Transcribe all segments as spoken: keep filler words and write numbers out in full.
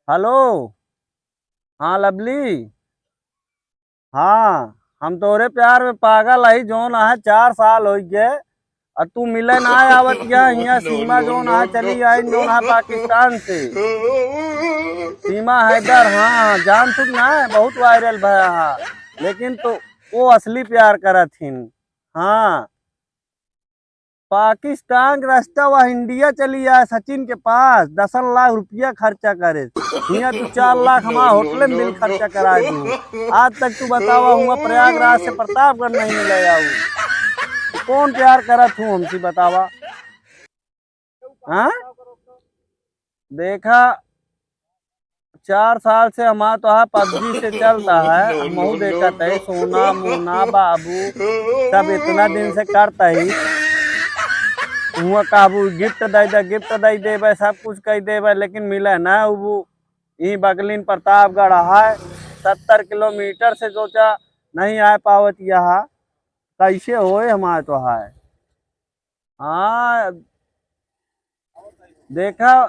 हेलो। हाँ लवली। हाँ, हम तोरे प्यार में पागल हई, जौन आहे चार साल होइ गए, अ तू मिले ना आवत या। हियाँ सीमा जौन आहे चली आई, जौन आहे पाकिस्तान से। सीमा हैदर, हाँ, जान चुक ना है, बहुत वायरल भया है, लेकिन तो वो असली प्यार करत हिन। हाँ, पाकिस्तान के रास्ता वह इंडिया चली आए सचिन के पास, दसन लाख रुपया खर्चा करे। हियाँ तू चार लाख हमार होटल में बिल खर्चा करा दू। आज तक तू बतावा हुआ प्रयागराज से प्रतापगढ़ नहीं मिले आऊ। कौन प्यार करत हूँ हमसे बतावा? हाँ, देखा, चार साल से हमार तो है पबजी से चलता है, हमहू देखत है सोना मोना बाबू सब इतना दिन से करता ही। हुआ कहबू गिफ्ट दे दे, गिफ्ट दे देबे, सब कुछ कह देबे, लेकिन मिले ना उबू। ई बगलिन प्रतापगढ़ है, सत्तर किलोमीटर से सोचा नहीं आ पावत यहाँ, कैसे होए हमार तो है। हाँ, देखा,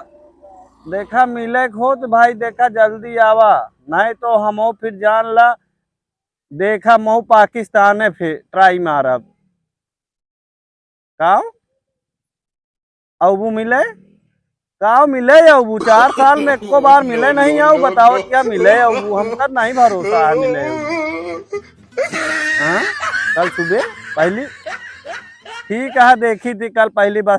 देखा मिले के हो तो भाई देखा जल्दी आवा, नहीं तो हमहू फिर जान ला, देखा महू पाकिस्ताने फिर ट्राई मारब। का? अबू मिले? का मिले अबू? चार साल में एको बार मिले नहीं आऊ, बताओ क्या मिले अबू? हमका नहीं भरोसा है मिले अबू। हाँ? कल सुबह पहली, ठीक है, देखी थी कल पहली बार